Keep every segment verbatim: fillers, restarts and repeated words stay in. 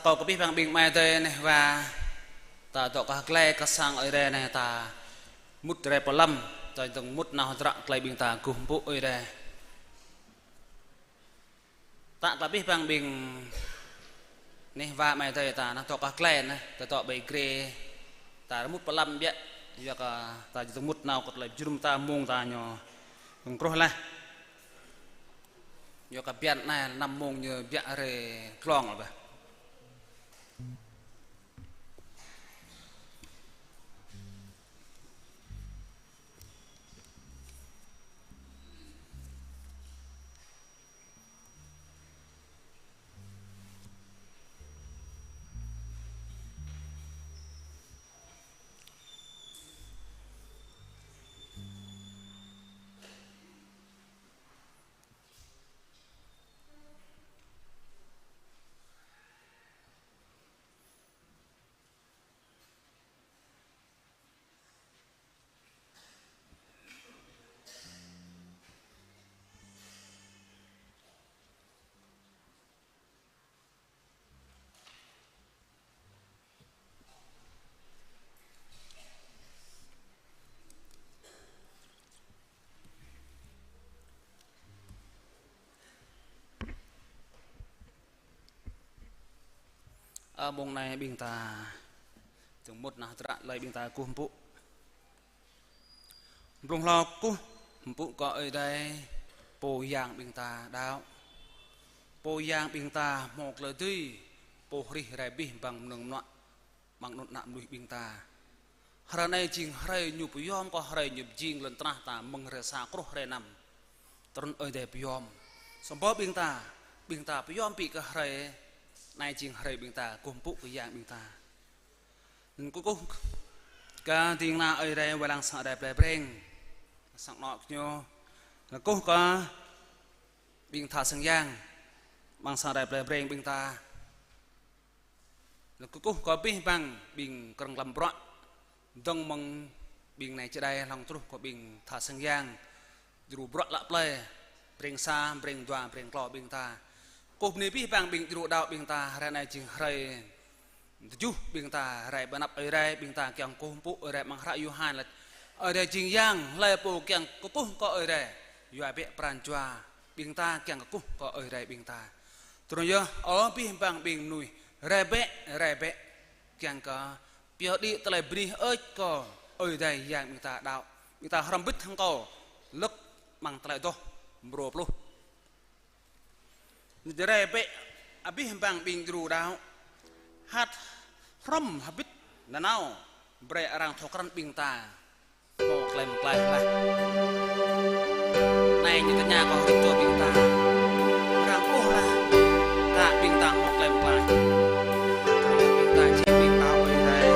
Kâo kơ abih bang ƀing amai adơi neh wa, ta dŏ kơ glai kơ sang Ơi Adai anai ta mŭt rai pơlăm, ta dơ̆ng mŭt nao hơdră tơlơi ƀing ta kơkuh pơpŭ Ơi Adai. Ta kơ abih bang ƀing neh wa amai adơi ta nao dŏ kơ glai anai, ta dŏ ƀơi grê, ta mŭt pơlăm biă, yua kơ ta dơ̆ng mŭt nao kơ tơlơi jơnum ta mông ta ñu dơ̆ng truh laih. Yua kơ bơyan anai năm mông ñu biă rai glông lăi bah. Ơ, mông anai ƀing ta dơ̆ng mŭt nao hơdră tơlơi ƀing ta kơkuh pơpŭ. Blung hlâo kơkuh pơpŭ kơ Ơi Adai, Pô Yang ƀing ta đaŏ. Pô Yang ƀing ta hmâo tơlơi dưi, Pô hrih rai abih bang mơnơ̆ng mơnuă amăng anŭn ană mơnuih ƀing ta. Hrơi anai jing hrơi ñu pơyom kơ hrơi ñu pơjing lŏn tơnah ta mơ̆ng hrơi sa truh hrơi năm. Trŭn Ơi Adai pơyom. Samơ̆ ƀing ta, ƀing ta pơyom ƀĭ kơ hrơi anai jing hrơi ƀing ta kơkuh pơpŭ kơ Yang ƀing ta. Anŭn kơkuh kơ ding kơna Ơi Adai wai lăng sang Ơi Adai Plei Breng. Sang anŏ kơ ñu. Kơkuh kơ ƀing tha sang yang amăng sang Ơi Adai Plei Breng ƀing ta. Anŭn kơkuh kơ abih bang ƀing krơ̆ng lăm bruă dơ̆ng mơ̆ng ƀing nai čơđai hlŏng truh kơ ƀing tha sang yang, djru bruă lă plei, Breng sa, Breng dua, Breng klâo ƀing ta. Kơkuh bơni abih bang ƀing djru đaŏ ƀing ta, hrơi anai jing hrơi tơjuh ƀing ta rai ƀơi anăp Ơi Adai, ƀing ta kiăng kơkuh pơpŭ Ơi Adai amăng hră Yôhan laĭ: Ơi Adai jing yang, hlơi pô kiăng kơkuh kơ Ơi Adai, yua bĕ pran jua ƀing ta kiăng kơkuh kơ Ơi Adai ƀing ta. Tui anŭn yơh, ơ abih bang ƀing mơnuih, rai bĕ, rai bĕ, kiăng kơ pioh đĭ tơlơi bơni hơơč kơ Ơi Adai Yang ƀing ta đaŏ. Ƀing ta hrŏm hơbĭt hăng kâo, lơ̆k amăng tơlơi adoh mrô pluh. Rai bĕ abih bang ƀing djru đaŏ, hăt hrŏm hơbĭt nanao, brơi arăng thâo krăn ƀing ta hmâo klem klaih laih. Anai ñu tơña kơ hrĭm čô ƀing ta. Arăng ƀuh laih, kơ ƀing ta hmâo klem klaih. Ƀing ta jing ƀing đaŏ Ơi Adai.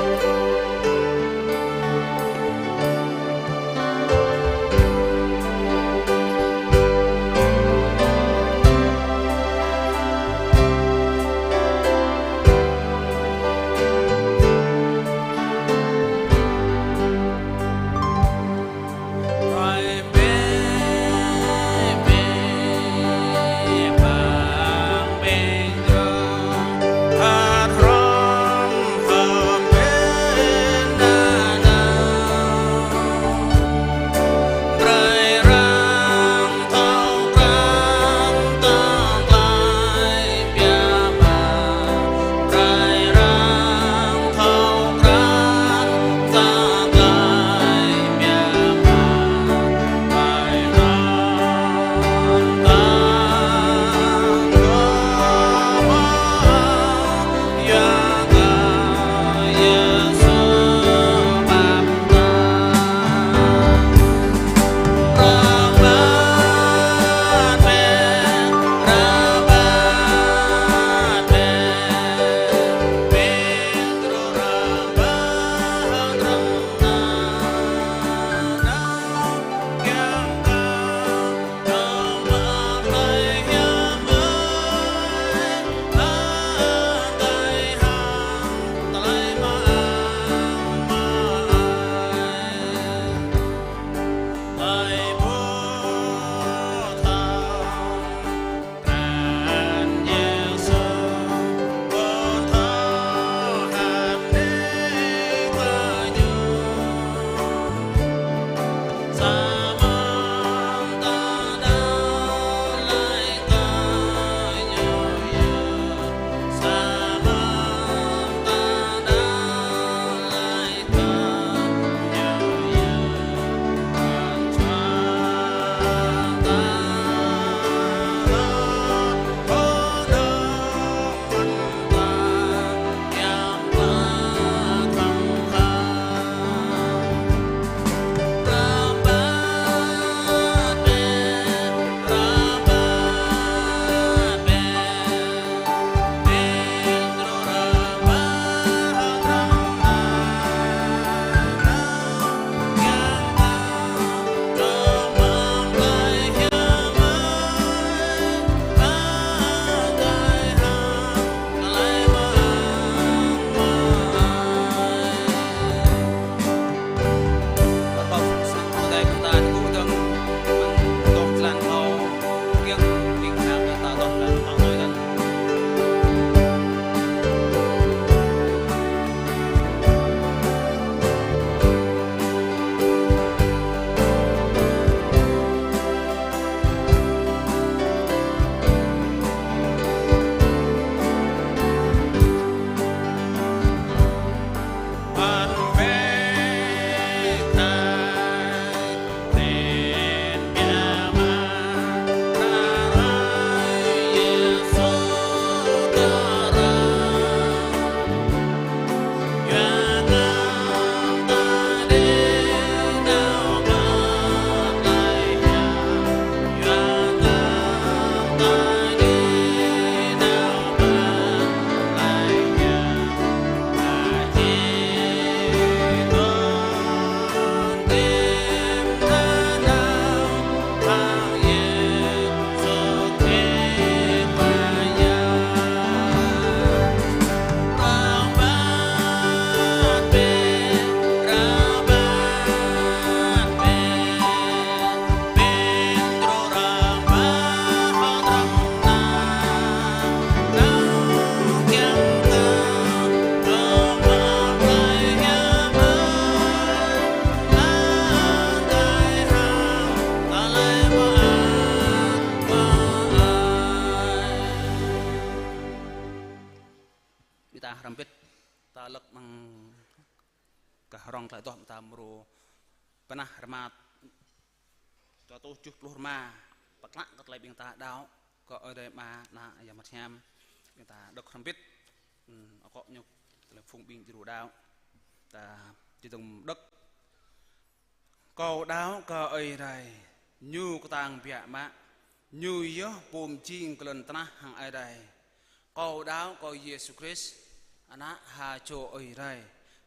Kah rong tơlơi adoh ƀing ta mrô pơnah rơma, dua rơtuh tơjuh pluh rơma, pơklă kơ tơlơi ƀing ta đaŏ kơ Ơi Adai Ama, Ană, Yang Bơngăt Hiam. Ƀing ta đŏk hrŏm hơbĭt, ưm, akŏ ñu tơlơi phung ƀing djru đaŏ. Ta či dơ̆ng đŏk. Kâo đaŏ kơ Ơi Adai, Ñu kơtang biă mă, Ñu yơh pô mơjing kơ lŏn tơnah hăng adai. Kâo đaŏ kơ Yêsu Krist, Ană ha čô Ơi Adai,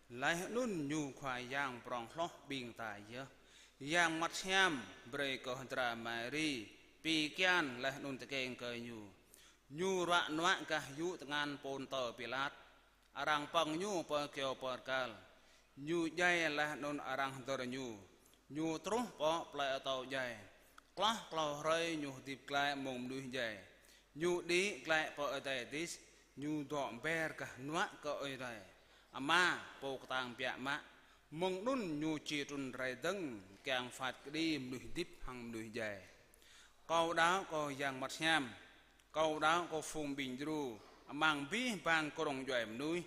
laih anŭn Ñu Khua Yang prŏng hloh ƀing ta yơh. Yang Bơngăt Hiam brơi kơ hơdră Mari, pi kian laih anŭn tơkeng kơ Ñu. Ñu ruă nuă gah yŭ tơngan Pôntơ Pilat. Arăng pơ̆ng Ñu pơ kyâo pơrkal. Ñu djai laih anŭn arăng hơdơr Ñu. Ñu truh pơ plơi atâo djai. Klâo klâo hrơi Ñu hơdip glaĭ mơ̆ng mơnuih djai. Ñu đĭ glaĭ pơ adai adih. Ñu dŏ ber gah hơnuă kơ Ơi Adai Ama, Pô kơtang biă mă. Mơ̆ng anŭn Ñu či trŭn rai dơ̆ng kiăng phat kơđi mơnuih hơdip hăng mơnuih djai. Kâo đaŏ kơ Yang Bơngăt Hiam. Kâo đaŏ kơ phung ƀing djru amăng abih bang kơnung djuai mơnuih.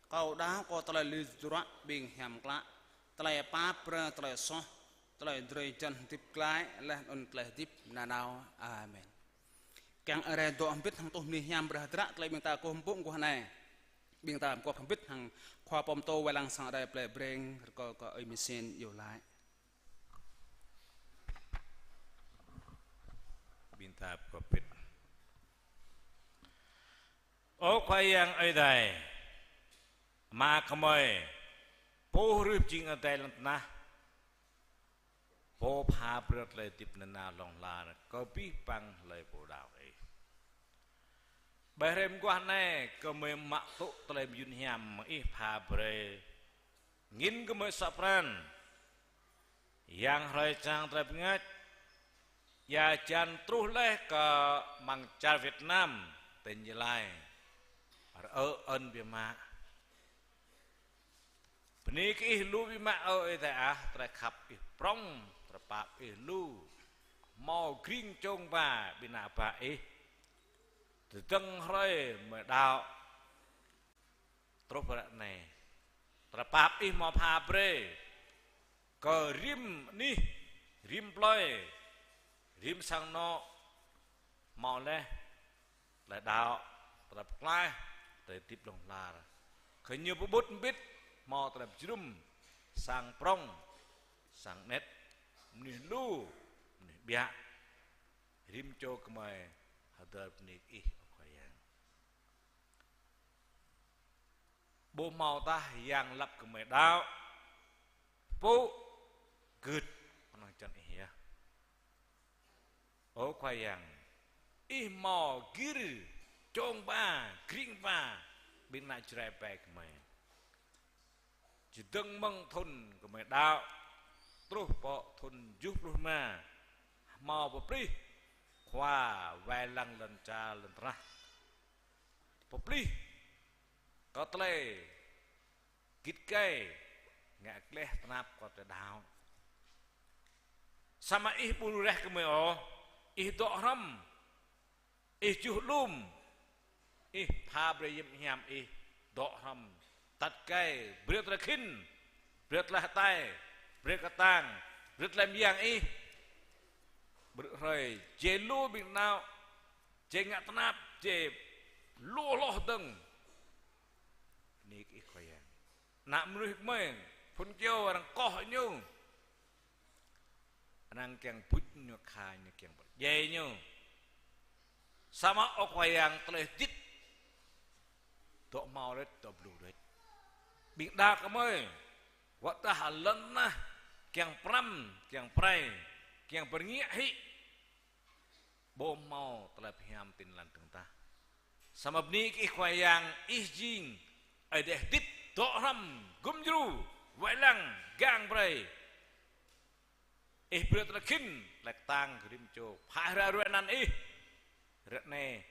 Kâo đaŏ kơ tơlơi lui tơdruă ƀing hiam klă, tơlơi pap brơi tơlơi soh, tơlơi drơi jăn hơdip glaĭ, laih anŭn tơlơi hơdip nanao. Amen. Kiăng rai dŏ hơbĭt hăng tuh mơnuih hiam brơi hơdră tơlơi ƀing ta kơkuh pơpŭ kơ anai. Ƀing ta kơkuh hơbĭt hăng khua pơtô wai lăng sang rai plei Breng, rơkâo kơ ơi Misin iâu laĭ. Ƀing ta kơkuh hơbĭt. Ơ Khua Yang Ơi Adai, Ama gơmơi, Pô hrih pơjing adai lŏn tơnah, Pô pha brơi tơlơi hơdip nanao hlŏng lar kơ abih bang hlơi pô đaŏ Ih. Ƀơi hrơi mơguah anai, gơmơi mă tŭ tơlơi mơyun hiam Ih pha brơi. Angĭn gơmơi sŏ pran. Yang hrơi čang tơlơi bơngač. Ia jăn truh laih kơ amăng čar Việt Nam, tỉnh Gia Lai. Rơ ơn biă mă. Bơni kơ Ih lu biă mă, ơ Ơi Adai ah, tơlơi khăp Ih prŏng, tơlơi pap Ih lu. Hmâo gring čông ba ƀing ană bă Ih. Tơdang hrơi gơmơi đaŏ. Truh pơ ră anai. Tơlơi pap Ih hmâo pha brơi kơ rĭm anih, rĭm plơi, rĭm sang anŏ, hmâo laih tơlơi đaŏ, tơlơi pơklaih, tơlơi hơdip hlŏng lar. Kơ ñu pơƀut hơbĭt, hmâo tơlơi pơjơnum, sang prŏng, sang anet, mơnuih lu, mơnuih ƀiă. Rĭm čô gơmơi hơdơr bơni kơ Ih, ơ Khua Yang. Ƀu hmâo tah Yang lăp gơmơi đaŏ, pơpŭ, gưt, kơnơ̆ng čăn Ih yơh. Ơ Khua Yang, Ih hmâo gir, čông ba, gring ba, ƀing ană Jrai ƀai gơmơi. Čơdơ̆ng mơ̆ng thŭn gơmơi đaŏ, truh pơ thŭn tơjuh pluh rơma, hmâo pơplih, khua wai lăng lŏn čar lŏn tơnah. Pơplih, kơ tơlơi git gai, ngă gleh tơnap kơ tơlơi đaŏ. Samơ̆ Ih ƀu reh gơmơi ôh, Ih dŏ hrŏm, Ih juh alum, Ih pha brơi yơ̆m hiam Ih, dŏ hrŏm, tăt gai, brơi tơlơi khĭn, brơi tơlơi hơtai, brơi kơtang, brơi tơlơi mơyang Ih. Brơi hrơi, jai lu ƀing đaŏ, jai ngă tơnap, jai lu hloh dơ̆ng. Bơni kơ Ih Khua Yang. Ană mơnuih gơmơi, phŭn kyâo arăng koh ñu. Arăng kiăng buč ñu, kha ñu, kiăng pơdjai ñu. Samơ̆ ơ Khua Yang tơlơi hơdip. Dŏ hmâo đôč, dŏ blŭ đôč. Ƀing đaŏ gơmơi. Wơ̆t tơdah lŏn tơnah kiăng pơrăm, kiăng pơrai, kiăng pơrơngiă hĭ. Ƀu hmâo tơlơi pơhiam tin lành dơ̆ng tah. Samơ̆ bơni kơ Ih Khua Yang, Ih jing Ơi Adai hơdip, dŏ hrŏm, gum djru, wai lăng, gang brơi. Ih brơi tơlơi khĭn, tơlơi kơtang kơ rĭm čô pha hră ruai anăn Ih. Ră anai,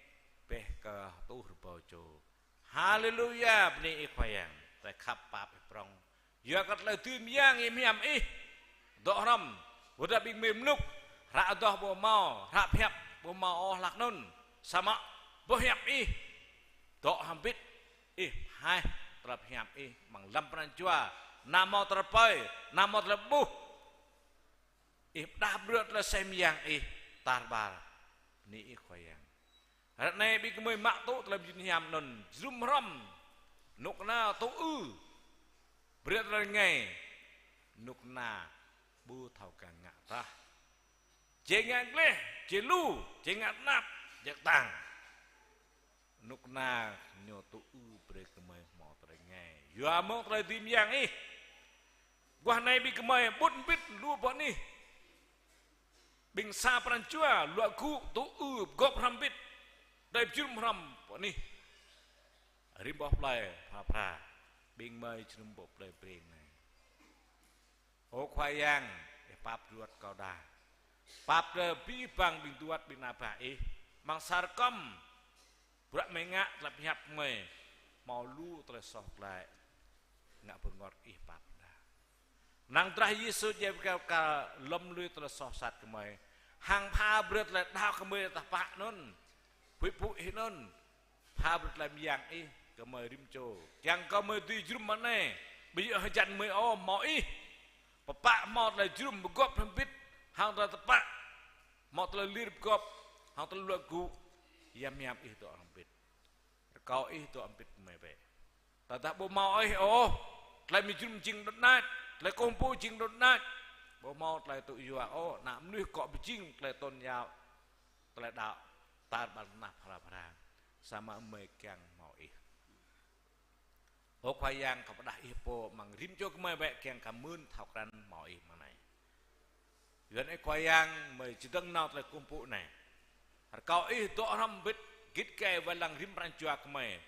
pĕ kơ tuh rơbâo čô. Haleluya, bơni Ih Khua Yang, tơlơi khăp pap Ih prŏng. Yua kơ tơlơi dưi mơyang yơh hiam Ih. Dŏ hrŏm, wơ̆t dah ƀing mơnuih mơnuk, hră adoh ƀu hmâo, hră pơhiăp ƀu hmâo ôh hlak anŭn. Samơ̆ boh hiăp Ih, dŏ hrŏm hơbĭt, Ih haih tơlơi pơhiăp Ih, amăng lăm pran jua, anăm hmâo tơlơi rơpơi, anăm hmâo tơlơi ƀuh. Ih pơdah brơi tơlơi aseh mơyang Ih tar ƀar. Bơni Ih Khua Yang. Ră anai ƀing gơmơi mă tŭ tơlơi mơyun hiam anŭn, jơnum hrŏm, kơnuk kơna tŭ ư, brơi tơlơi rơngai, kơnuk kơna ƀu thâo kiăng ngă tah. Či ngă gleh, či lu, či ngă tơnap, či kơtang. Kơnuk kơna ñu tŭ ư brơi gơmơi hmâo tơlơi rơngai. Yua hmâo tơlơi dưi mơyang Ih. Guah anai ƀing gơmơi ƀut hơbĭt lu pơ anih. Ƀing sa pran jua, luă gŭ, tŭ ư, pơgop hrŏm hơbĭt. Đơi pơjơnum hrŏm pơ anih. Rĭm boh plơi, phara phara. Ƀing gơmơi jơnum boh plơi Breng anai. Ơ Khua Yang, Ih pap tơlơi đuăt kâo đa. Pap tơlơi abih bang ƀing tơlơi đuăt ƀing ană bă Ih. Amăng sa rơkơm bruă gơmơi ngă tơlơi pơhiăp gơmơi, hmâo lu tơlơi soh glaĭ, ngă bơngơ̆t Ih pap đa. Năng drah Yêsu djai pơkra kơ lŏm lui tơlơi soh sat gơmơi. Hăng pha brơi tơlơi đaŏ gơmơi tơpă anŭn. Huĭ pŭ Ih anŭn. Pha brơi tơlơi mơyang Ih, gơmơi rĭm čô. Kiăng gơmơi dưi jơnum mơ̆ng anai. Ƀu djơ̆ hơjăn gơmơi ôh, hmâo Ih. Pơpă hmâo tơlơi jơnum pơgop hrŏm hơbĭt. Hăng tơlơi tơpă. Hmâo tơlơi lir pơgop. Hăng tơlơi luă gŭ. Yăm yăm Ih dŏ hrŏm hơbĭt. Rơkâo Ih dŏ hrŏm hơbĭt gơmơi bĕ. Tơdah ƀu hmâo Ih ôh, tơlơi mơjum jing đŭt đač, tơlơi kơkuh pơpŭ jing đŭt đač. Ƀu hmâo tơlơi tŭ yua ôh, ană mơnuih akŏ pơjing tơlơi tôn giáo, tơlơi đaŏ, tar ƀar tơnah phara phara. Samơ̆ gơmơi kiăng hmâo Ih. Ơ Khua Yang, kâo pơdah Ih pô amăng rĭm čô gơmơi bĕ, kiăng kơ mơ̆n thâo krăn hmâo Ih mơ̆ng anai. Yua anŭn Ơ Khua Yang, gơmơi čơdơ̆ng nao tơlơi kơkuh pơpŭ anai. Rơkâo Ih dŏ hrŏm hơbĭt, git gai wai lăng rĭm pran jua gơmơi.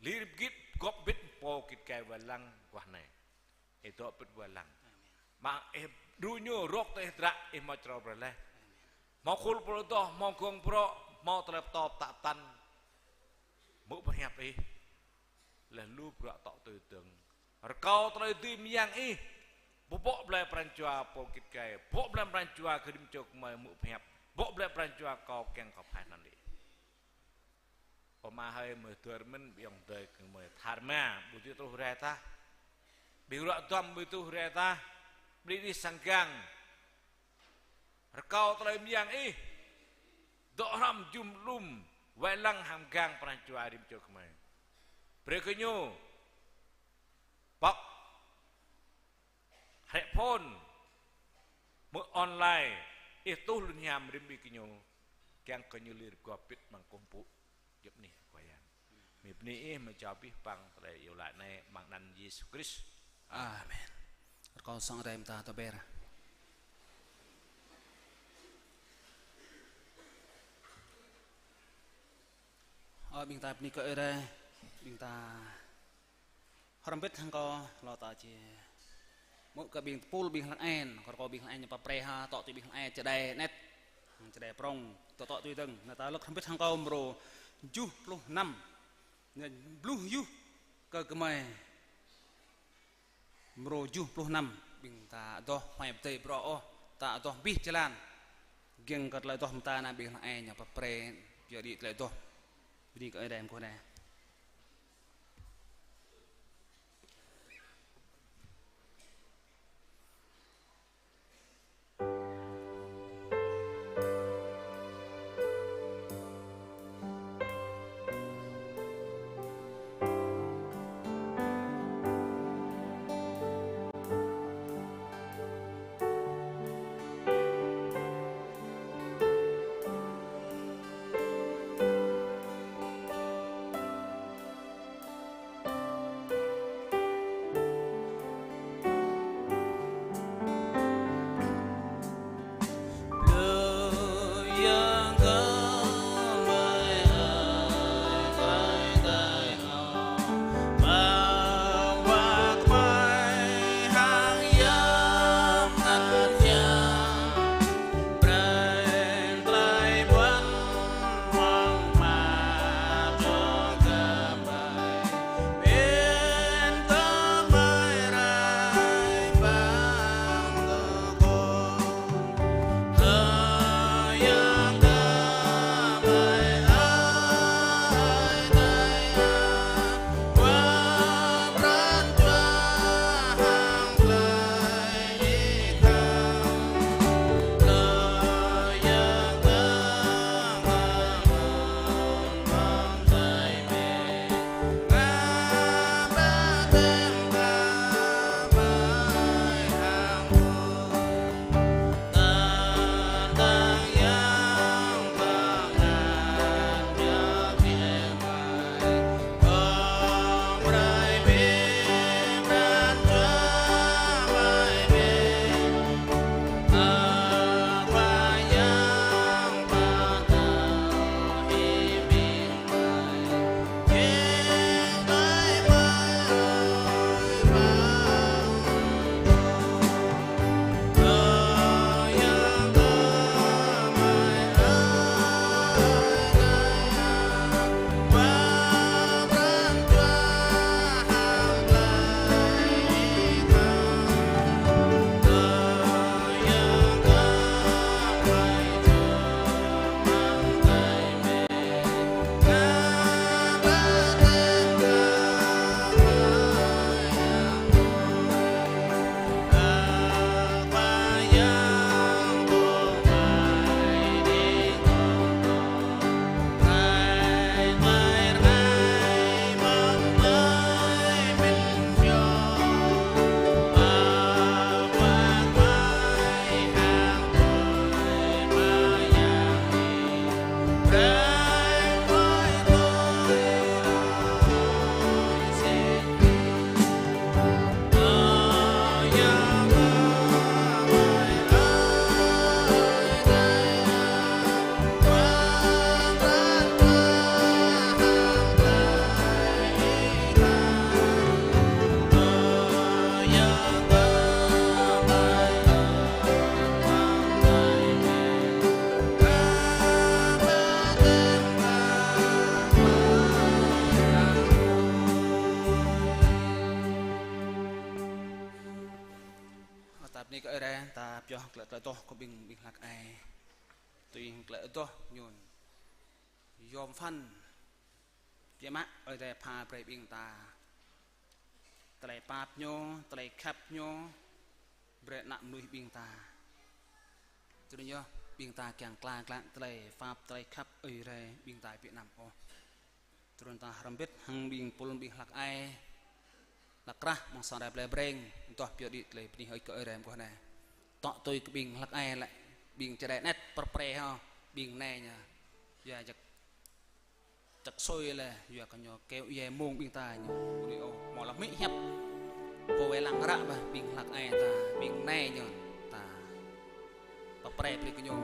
Lir pơgit, gop hơbĭt pô git gai wai lăng guah anai. Ih dŏ hơbĭt wai lăng. Mă Ih đru ñu rŏk tơ Ih hơdră, Ih hmâo črâo brơi laih. Hmâo khul pơlô adoh, hmâo gơ̆ng brŏ, hmâo tơlơi pơtô pơtă pơtăn. Hmư̆ pơhiăp Ih. Laih lu bruă tŏ tui dơ̆ng. Rơkâo tơlơi dưi mơyang Ih. Pơpŏk blai pran jua pô git gai. Pơpŏk blai pran jua kơ rĭm čô gơmơi hmư̆ pơhiăp. Pơpŏk blai pran jua kâo kiăng kơ phai anăn Ih. Ơ Ama hơi, gơmơi dơr mơ̆n, ƀing dơi gơmơi thar ma, ƀu dưi truh rai tah. Ƀing ruă duăm ƀu truh rai tah. Ƀlĭ đih sang gang. Rơkâo tơlơi mơyang Ih. Dŏ hrŏm jum lum, wai lăng hăng gang pran jua rĭm čô gơmơi. Brơi kơ ñu pŏk hrĕ phôn, mơ̆ online, Ih tuh lŏn hiam rĭm ƀing gơñu, kiăng kơ ñu lir pơgop hơbĭt amăng kơkuh pơpŭ djŏp anih Khua Yang. Gơmơi bơni Ih, gơmơi jao abih bang tơlơi iâu laĭ anai amăng anăn Yêsu Krist. Amen. Rơkâo sang rai mơta tơ ber. Ơ, ƀing ta bơni kơ Ơi Adai, ƀing ta hrŏm hơbĭt hăng kâo, hlâo ta či mŭt kơ ƀing tơpul ƀing hlăng en, kâo rơkâo ƀing hlăng en ñu pap pre ha, tŏ tui ƀing hlăng en čơđai anet, čơđai prŏng, tŏ tui dơ̆ng. Anai ta lơ̆k hrŏm hơbĭt hăng kâo mrô juh pluh năm. Anai bluh yuh kơ gơmơi. Mrô juh pluh năm, ƀing ta adoh hmai pơdơi brŏ ôh, ta adoh abih jơlan. Giŏng kơ tơlơi adoh mơta anai ƀing hlăng en ñu pap pre, yua đĭ tơlơi adoh. Bơni kơ Ơi Adai mơguah anai. Bơni kơ Ơi Adai, ta pioh tơlơi, tơlơi adoh kơ ƀing, ƀing hlăk ai. Tui tơlơi adoh ñu yom phăn, biă mă Ơi Adai pha brơi ƀing ta tơlơi pap ñu, tơlơi khăp ñu brơi ană mơnuih ƀing ta. Tui anŭn yơh, ƀing ta kiăng klă klă tơlơi pap, tơlơi khăp Ơi Adai ƀing ta ƀu anăm ôh. Tui anŭn ta hrŏm hơbĭt hăng ƀing pul, ƀing hlăk ai, hlăk krah, mơ̆ng sang rai plei Breng, tơdah pioh đĭ tơlơi bơni hơơč kơ Ơi Adai mơguah anai. Tŏ tui kơ ƀing hlăk ai lĕ, ƀing čơđai anet pơpre hŏ, ƀing anai ñu. Yua čăk, čăk sui lĕ, yua kơ ñu kơyâo mông ƀing ta ñu. Ƀu đĭ ôh, hmâo lŏm hmư̆ hiăp. Pô wai lăng ră bah ƀing hlăk ai ta, ƀing anai ñu ta pơpre brơi kơ ñu.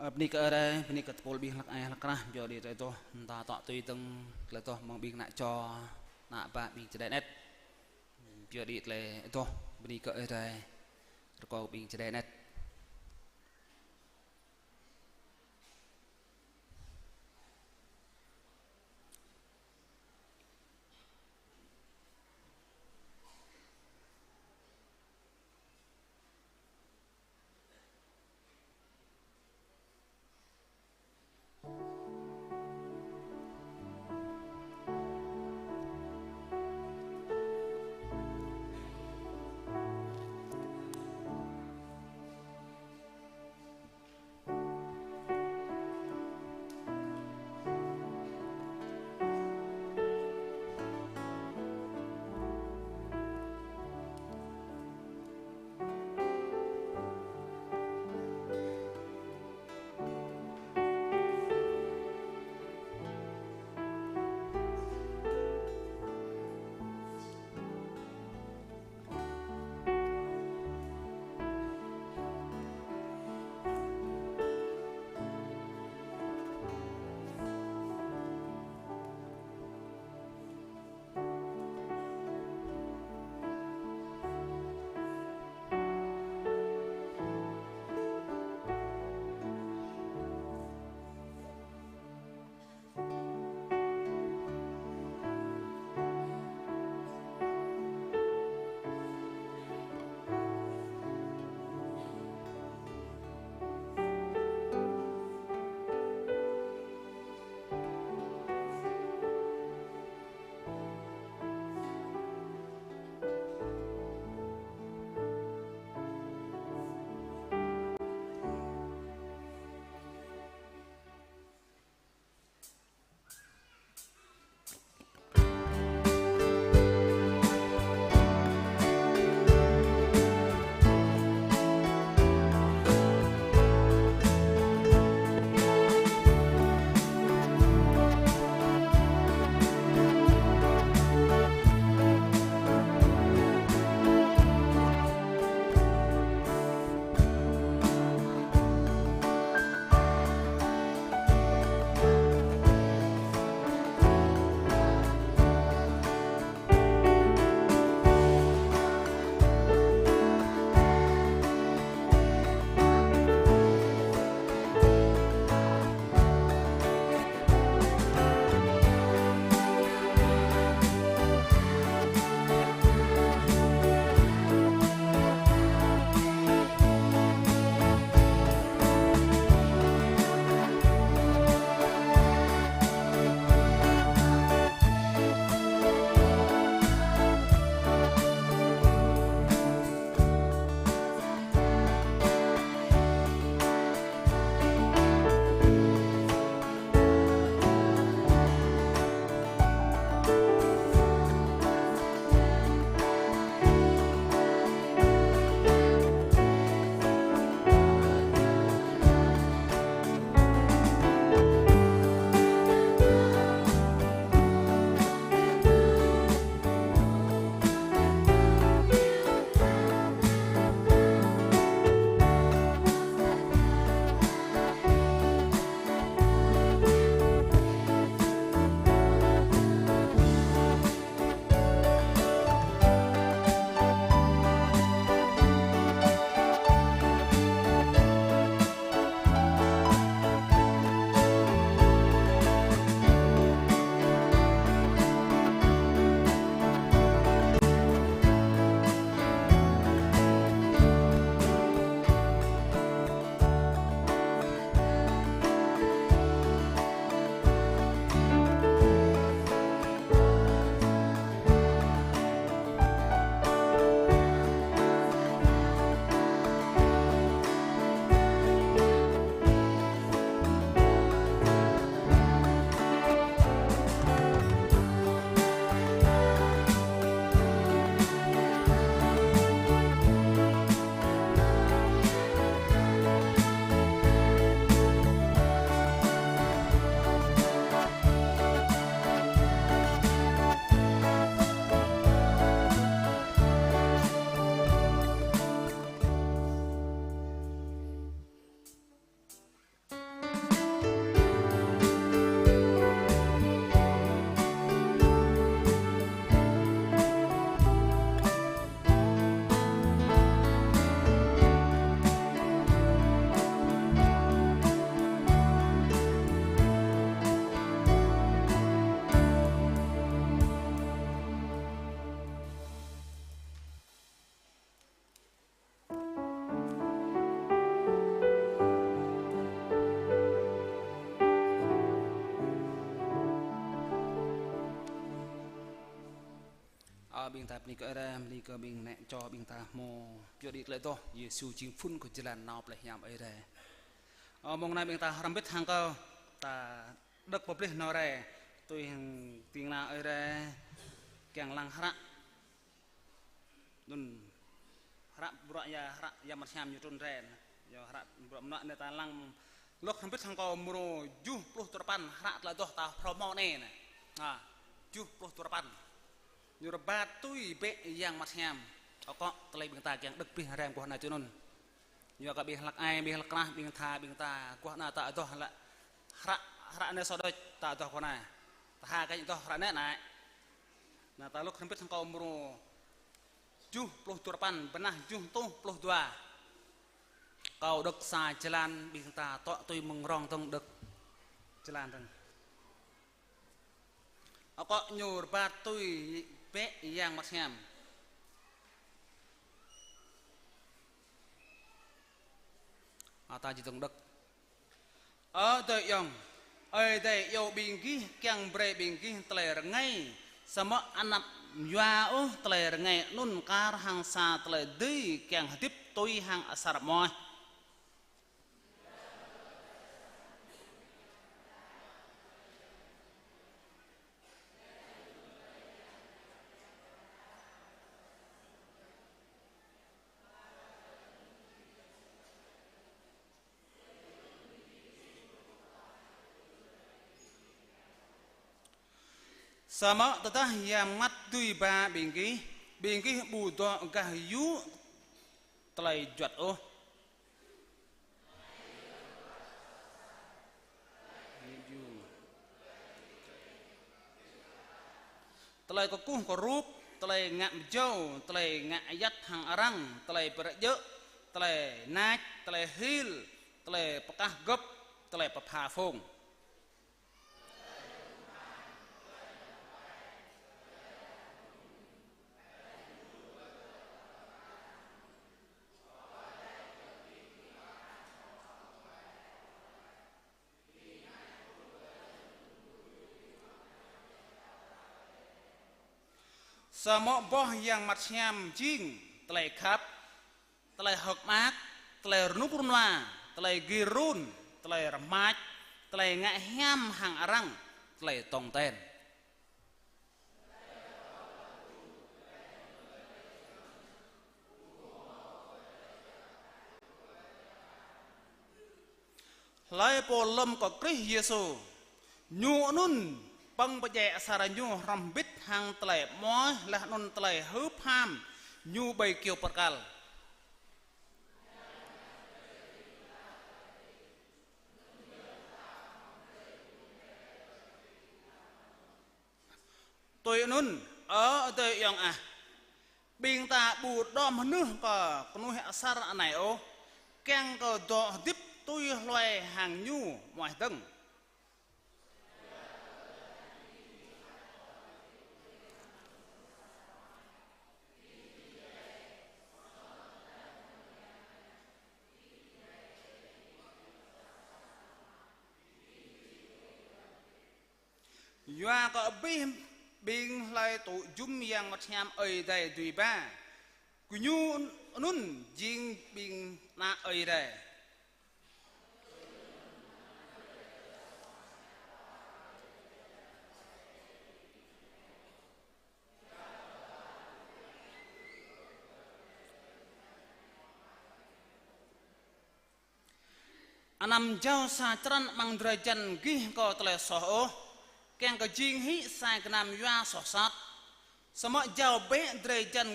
Bơni kơ Ơi Adai, bơni kơ tơpul ƀing hlăk ai hlăk krah, yua đĭ tơlơi adoh, mơta tŏ tui dơ̆ng tơlơi adoh mơ̆ng ƀing ană čô, ană bă ƀing čơđai anet. Yua đĭ tơlơi adoh, bơni kơ Ơi Adai, rơkâo ƀing čơđai anet. Ơ, ƀing ta bơni kơ Ơi Adai, bơni kơ ƀing nĕ čô ƀing ta hmâo pioh đĭ tơlơi adoh, Yêsu jing phŭn kơ jơlan nao plei hiam Ơi Adai. Ơ, mông anai ƀing ta hrŏm hơbĭt hăng kâo, ta đŏk pơplih nao rai, tui hăng ding kơna Ơi Adai, kiăng lăng hră. Anŭn hră bruă Yang, hră Yang Bơngăt Hiam ñu trŭn rai. Yua hră bruă mơnuă anai ta lăng lŏk hrŏm hơbĭt hăng kâo mrô tơjuh pluh duarơpăn, hră tơlơi adoh ta phrâo hmâo anai. Ha, tơjuh pluh duarơpăn. Ñu rơbat tui bĕ Yang Bơngăt Hiam. Akŏ tơlơi ƀing ta kiăng đŏk pơplih rai mơguah anai tui anŭn. Yua kơ ƀing hlăk ai, ƀing hlăk krah, ƀing tha, ƀing ta, guah anai ta adoh lĕ hră, hră anai soh đôč, ta adoh guah anai. Ta ha kơ ñu adoh hră anai anai. Anai ta lŏk hrŏm hơbĭt hăng kâo mrô tơjuh pluh duarơpăn, bơnah tơjuh rơtuh pluh dua. Kâo đŏk sa jơlan, ƀing ta tŏ tui mơ̆ng rŏng dơ̆ng đŏk jơlan dơ̆ng. Akŏ ñu rơbat tui bĕ Yang Bơngăt Hiam. Ơ, ta či dơ̆ng đŏk. Ơ adơi ayŏng, Ơi Adai iâu ƀing gih kiăng brơi ƀing gih tơlơi rơngai, samơ̆ anăp yua ôh tơlơi rơngai anŭn kar hăng sa tơlơi dưi kiăng hơdip tui hăng asar mơ̆. Samơ̆ tơdah Yang Bơngăt dưi ba ƀing gih, ƀing gih ƀu dŏ gah yŭ tơlơi juăt ôh. Tơlơi kơkuh kơrup, tơlơi ngă mơjâo, tơlơi ngă ayăt hăng arăng, tơlơi pơrơjơ̆, tơlơi nač, tơlơi hil, tơlơi pơkah gŏp, tơlơi pơpha phung. Samơ̆ boh Yang Bơngăt Hiam jing tơlơi khăp, tơlơi hơ̆k mơak, tơlơi rơnŭk rơnua, tơlơi gir run, tơlơi rơmač, tơlơi ngă hiam hăng arăng, tơlơi tong ten. Hlơi pô lŏm kơ Krist Yêsu, ñu anŭn pơ̆ng pơdjai asar ñu hrŏm hơbĭt hăng tơlơi amoaih laih anŭn tơlơi hưp ham ñu ƀơi kơyâo bơrkal. Tui anŭn, ơ adơi ayŏng ah, ƀing ta ƀu đom hơnưh kơ kơnuih asar anai ôh, kiăng kơ dŏ hơdip tui hluai hăng ñu amoaih dơ̆ng. Yua kơ abih ƀing hlơi tŭ jum Yang Bơngăt Hiam Ơi Adai dưi ba, gơñu anŭn jing ƀing ană Ơi Adai. Anăm jao sa črăn amăng drơi jan gih kơ tơlơi soh ôh, kiăng kơ jing hĭ sa gơnam yua soh sat. Samơ̆ jao bĕ drơi jan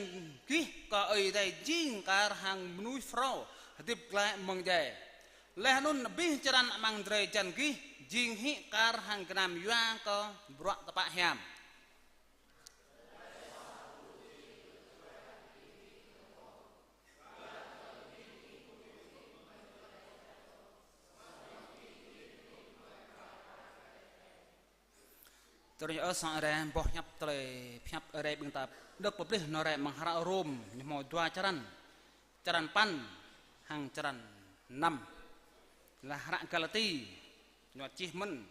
gih kơ Ơi Adai jing kar hăng mơnuih phrâo hơdip glaĭ mơ̆ng djai. Laih anŭn abih črăn amăng drơi jan gih jing hĭ kar hăng gơnam yua kơ bruă tơpă hiam. Tui anŭn ơ sang Ơi Adai, boh hiăp tơlơi pơhiăp Ơi Adai ƀing ta đŏk pơplih nao rai amăng hră Rôm, ñu hmâo dua črăn, črăn păn hăng črăn năm. Laih hră Galati, ñu čih mơ̆n,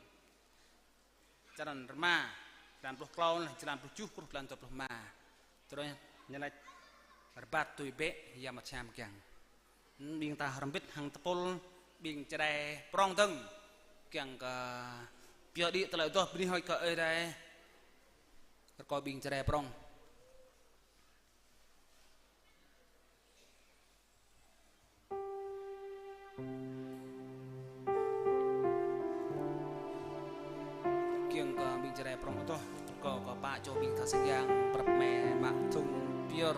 črăn rơma, jơlan pluh klâo, laih jơlan pluh tơjuh truh jơlan dua pluh rơma. Tơdơi ñu laĭ rơbat tui bĕ, ia mă čăm kiăng. Ƀing ta hrŏm hơbĭt hăng tơpul ƀing Jrai prŏng dơ̆ng. Kiăng kơ pioh đĭ tơlơi adoh bơni hơơč kơ Ơi Adai. Rơkâo ƀing Jrai prŏng. Kiăng kơ ƀing Jrai prŏng adoh, rơkâo kơ pă čô ƀing tha sang yang prăp mă mă thŭng pơyơr.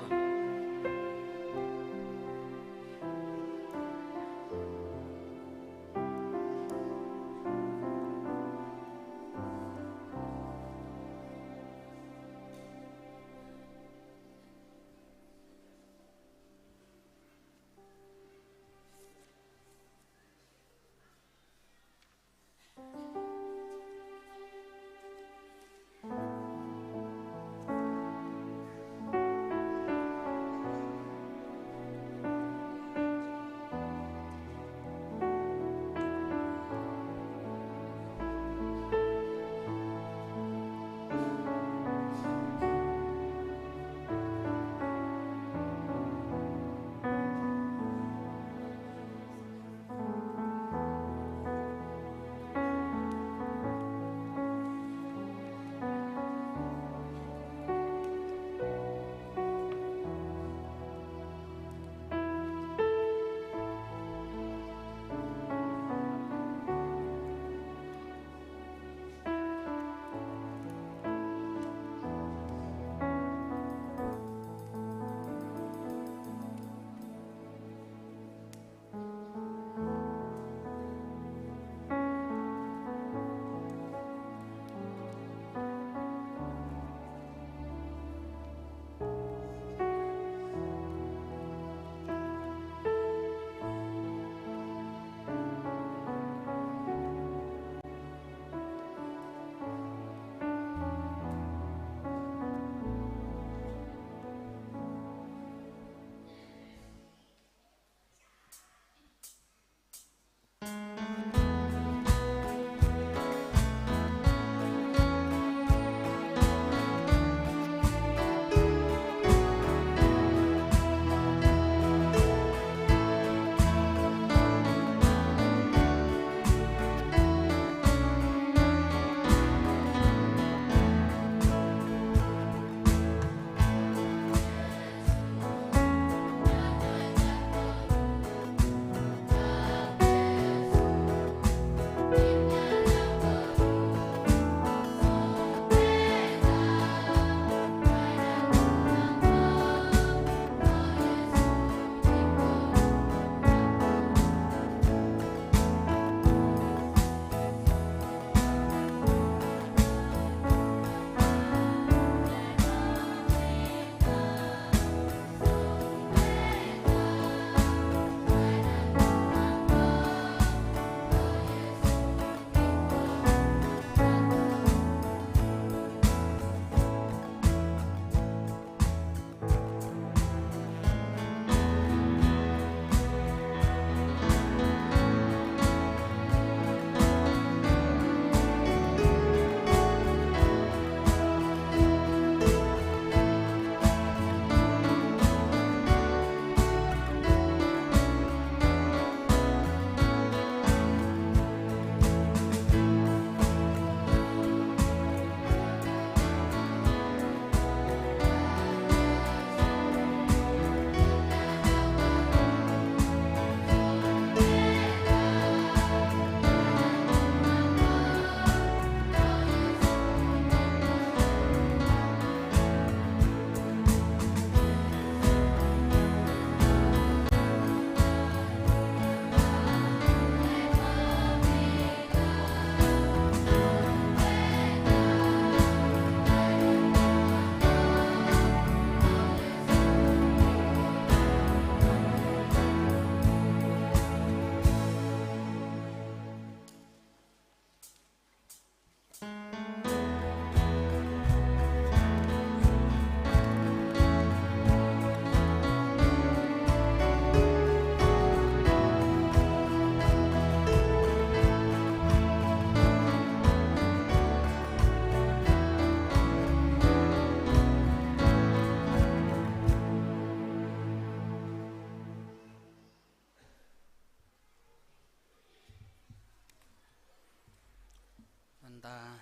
Ta,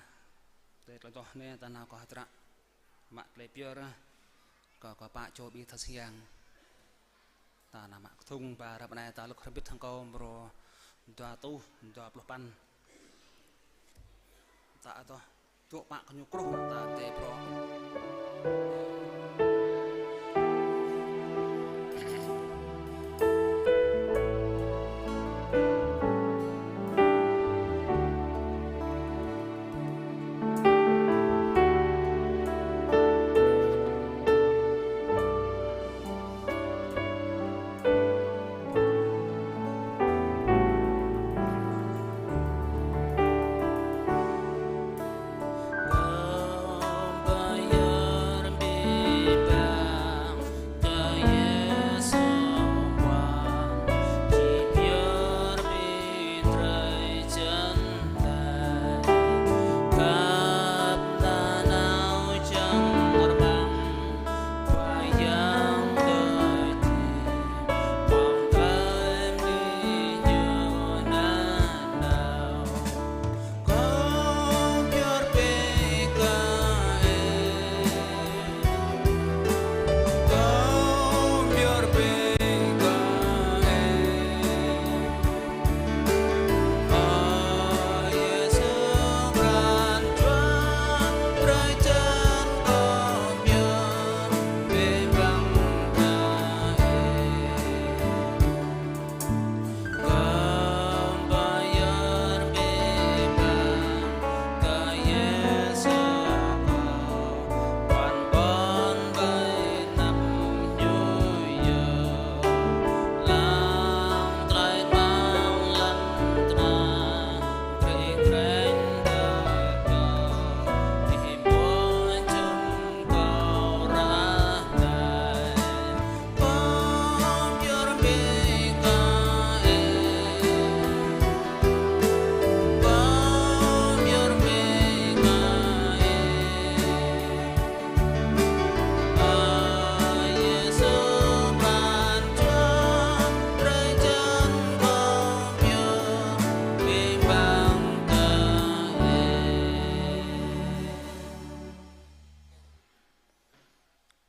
tơlơi tơlơi tŏh anai ta nao kơ hơdră mă tơlơi pơyơr kơ, kơ pă čô ƀing tha sang yang. Ta nao mă kơthŭng ba ră anai ta lơ̆k hrŏm hơbĭt hăng kâo mrô dua rơtuh dua pluh păn. Ta adoh dŏ pă kơ ñu kruh ta tơlơi pơrŏ.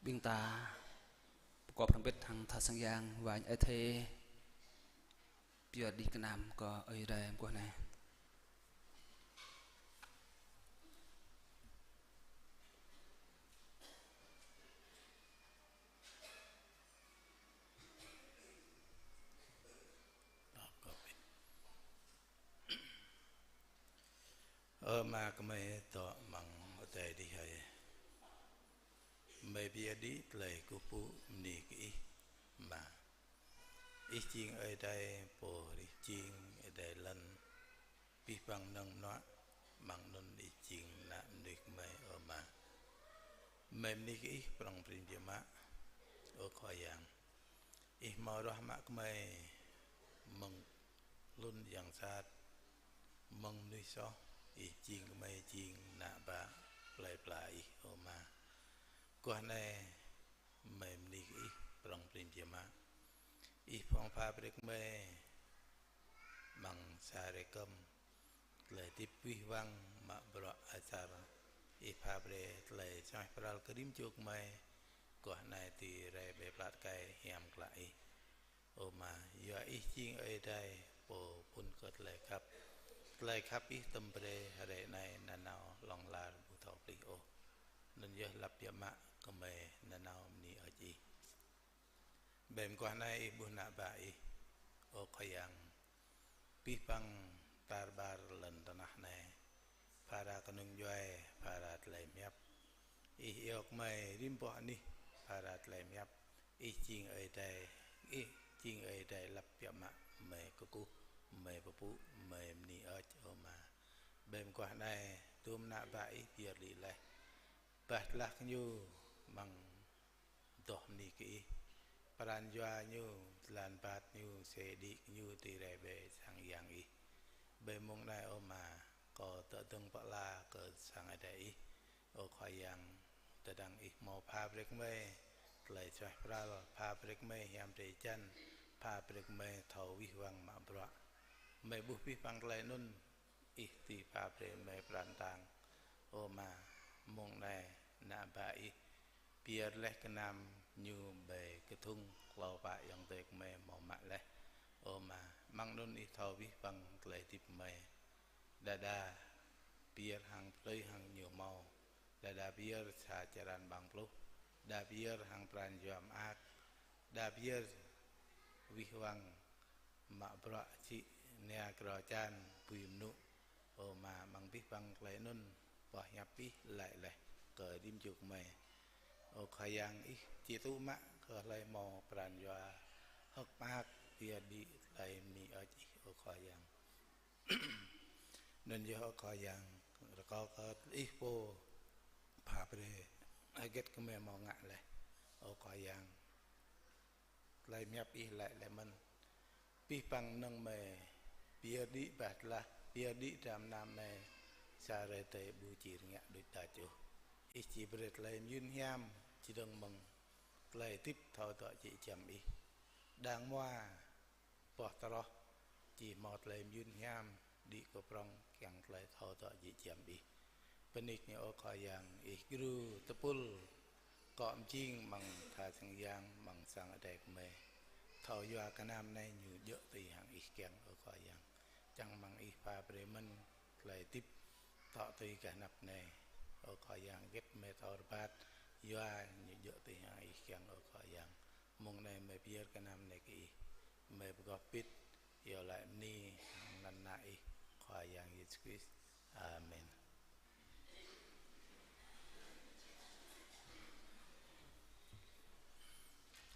Ƀing ta pơkŏp hrŏm hơbĭt hăng tha sang yang wai ơi adai pơyơr đĭ kơnam kơ Ơi Adai mơguah anai. Ơ Ama, gơmơi dŏ amăng adai adih hơi. Gơmơi pơyơr đĭ tơlơi kơkuh pơpŭ bơni kơ Ih, Ama. Ih jing Ơi Adai pô rih jing, Ơi Adai lŏn, abih bang mơnơ̆ng mơnuă, amăng anŭn Ih jing ană mơnuih gơmơi, ơ Ama. Gơmơi bơni kơ Ih prŏng prin biă mă, ơ Khua Yang. Ih hmâo ruah mă gơmơi mơ̆ng hlŭn yang sat, mơ̆ng mơnuih soh, Ih jing gơmơi jing ană bă plơi pla Ih, ơ Ama. Mơguah anai gơmơi bơni kơ Ih prŏng prin biă mă. Ih phŏng pha brơi kơ gơmơi amăng sa hrơi kơm tơlơi hơdip wih wăng mă bruă asar. Ih pha brơi tơlơi suaih pral kơ rĭm čô gơmơi. Mơguah anai tui rai ƀơi plat kai hiam klă Ih. Ơ Ama, yua Ih jing Ơi Adai pô phŭn kơ tơlơi khăp. Tơlơi khăp Ih tơm brơi hrơi anai nanao hlŏng lar ƀu thâo plih ôh. Anŭn yơh lăp biă mă gơmơi nanao bơni hơơč Ih. Ƀơi mơguah anai Ih ƀuh ană bă Ih, ơ Khua Yang. Abih bang tar ƀar lŏn tơnah anai, phara kơnung djuai, phara tơlơi pơhiăp. Ih iâu gơmơi rĭm boh anih phara tơlơi pơhiăp. Ih jing Ơi Adai, Ih jing Ơi Adai lăp biă mă, gơmơi kơkuh, gơmơi pơpŭ, gơmơi bơni hơơč, ơ Ama. Ƀơi mơguah anai, dôm ană bă Ih pơyơr đĭ laih. Bah tơlah kơ ñu amăng adoh bơni kơ Ih. Pran jua ñu, tơlan rơbat ñu, sĕ đĭ kơ ñu tui rai ƀơi sang yang Ih. Ƀơi mông anai, ơ Ama, kâo dŏ dơ̆ng pơala kơ sang Ơi Adai Ih. Ơ Khua Yang, tơdang Ih hmâo pha brơi kơ gơmơi tơlơi suaih pral, pha brơi kơ gơmơi hiam drơi jăn, pha brơi kơ gơmơi thâo wih wăng mă bruă. Gơmơi ƀuh abih bang tơlơi anŭn, Ih dưi pha brơi mơi pran tang. Ơ Ama, mông anai ană bă Ih pơyơr laih gơnam ñu ƀơi kơdŭng klâo pă ayŏng adơi gơmơi hmâo mă laih. Ơ Ama, amăng anŭn Ih thâo abih bang tơlơi hơdip gơmơi. Đơđa pơyơr hăng plơi hăng ñu hmâo. Đơđa pơyơr sa črăn amăng pluh. Đa pơyơr hăng pran jua mơak. Đa pơyơr wih wăng mă bruă čih nia krô čan bui mơnŭ. Ơ Ama, amăng abih bang tơlơi anŭn, boh hiăp Ih laĭ laih kơ rĭm čô gơmơi. Ơ Khua Yang, Ih či tŭ mă kơ hlơi hmâo pran jua hơ̆k mơak, pơyơr đĭ tơlơi mơñi hơơč Ih, ơ Khua Yang. Anŭn yơh, ơ Khua Yang, rơkâo kơ Ih pô pha brơi hơget gơmơi hmâo ngă laih, ơ Khua Yang. Tơlơi pơhiăp Ih laĭ laih mơ̆n: Abih bang mơnơ̆ng gơmơi pơyơr đĭ bah tơlah, pơyơr đĭ dram gơnam gơmơi, sa hrơi tơdơi ƀu či rơngiă đôč đač ôh. Ih či brơi tơlơi mơyun hiam, čơdơ̆ng mơ̆ng tơlơi hơdip thâo dŏ jĕ giăm Ih. Đang hmua boh tơroh či hmâo tơlơi mơyun hiam, đĭ kơ prŏng kiăng tơlơi thâo dŏ jĕ giăm Ih. Bơni kơ ñu, ơ Khua Yang, Ih djru tơpul akŏ mơjing amăng tha sang yang, amăng sang Ơi Adai gơmơi. Thâo yua gơnam anai ñu djơ̆ tui hăng Ih kiăng, ơ Khua Yang. Čang amăng Ih pha brơi mơ̆n tơlơi hơdip dŏ tui gah anăp anai, ơ Khua Yang, hơget gơmơi thâo rơbat, yua ñu djơ̆ tui hăng Ih kiăng, ơ Khua Yang. Mông anai gơmơi pơyơr gơnam anai kơ Ih, gơmơi pơgop pit, iâu laĭ bơni hăng anăn Ană Ih, Khua Yang Yêsu Krist. Amen.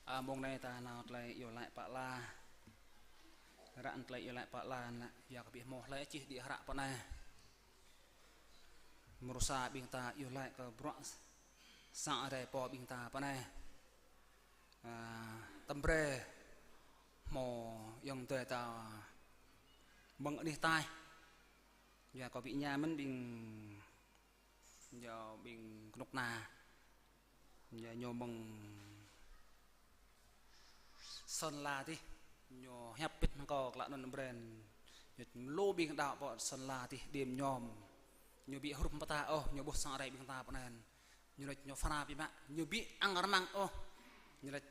Ơ, mông anai ta nao tơlơi iâu laĭ pơala. Ră anai tơlơi iâu laĭ pơala anŭn, yua kơ ƀu hmâo hlơi čih đĭ hră pơ anai. Mrô sa ƀing ta iâu laĭ kơ bruă sang Ơi Adai pô ƀing ta pơ anai. Ơ, tơm brơi hmâo ayŏng adơi ta mơ̆ng anih ataih. Yua kơ ƀing ñu mơ̆n ƀing, yua ƀing kơnuk kơna. Yua ñu mơ̆ng Sơn La adih, ñu hiăp pĭt hăng kâo klă anŭn brơi. Ñu lu ƀing đaŏ pơ Sơn La adih, điểm nhóm. Ñu ƀu hrup pơtă ôh, ñu ƀuh sang Ơi Adai ƀing ta pơ anai. Ñu laĭ ñu pơpha biă mă, ñu ƀu ăng rơmang ôh. Ñu laĭ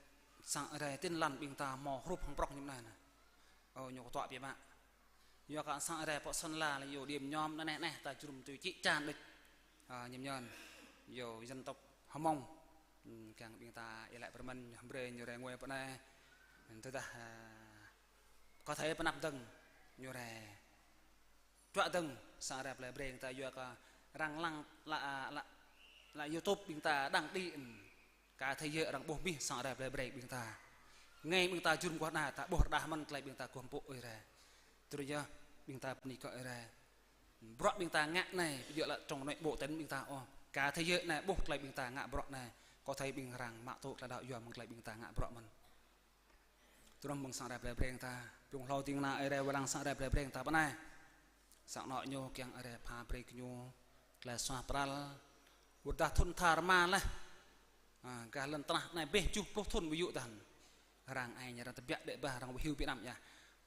sang Ơi Adai tin lành ƀing ta hmâo hrup hăng prŏng ñu pơ anai. Ơ, ñu kơtuă biă mă. Yua kơ sang Ơi Adai pơ Sơn La lĕ yua điểm nhóm anai anai ta jơnum tui čĭ čan đôč. Ơ, ñu mơñum. Yua dân tộc Hmông. Ừm, kiăng ƀing ta iâu laĭ pơrơmăn, ñu brơi ñu rai ngui pơ anai. Tơdah, ơ, có thể pơanăp dơ̆ng, ñu rai čuă dơ̆ng sang Ơi Adai plei Breng ta, yua kơ arăng lăng lă, lă, lă YouTube ƀing ta đăng đĭ, ưm, cả thế giới arăng ƀuh mơ̆n sang Ơi Adai plei Breng ƀing ta. Ngai ƀing ta jơnum guah anai ta ƀuh rơđah mơ̆n tơlơi ƀing ta gum pŭ Ơi Adai. Tui anŭn yơh ƀing ta bơni kơ Ơi Adai. Bruă ƀing ta ngă anai, ƀu djơ̆ lă trong nội bộ tỉnh ƀing ta ôh. Cả thế giới anai ƀuh tơlơi ƀing ta ngă bruă anai. Có thể ƀing arăng mă tŭ tơlơi đaŏ yua mơ̆ng tơlơi ƀing ta ngă bruă mơ̆n. Tui anŭn mơ̆ng sang Ơi Adai plei Breng ta, blung hlâo ding kơna Ơi Adai wai lăng sang Ơi Adai plei Breng ta pơ anai. Sang anŏ ñu kiăng Ơi Adai pha brơi kơ ñu tơlơi suaih pral. Wơ̆t dah thŭn tha rơma laih. Ơ, gah lŏn tơnah anai ƀĕ tơjuh pluh thŭn ƀu djơ̆ tah. Arăng ai ñu arăng tơbiă đĕ bah, arăng ƀu hyu biă năm yơh.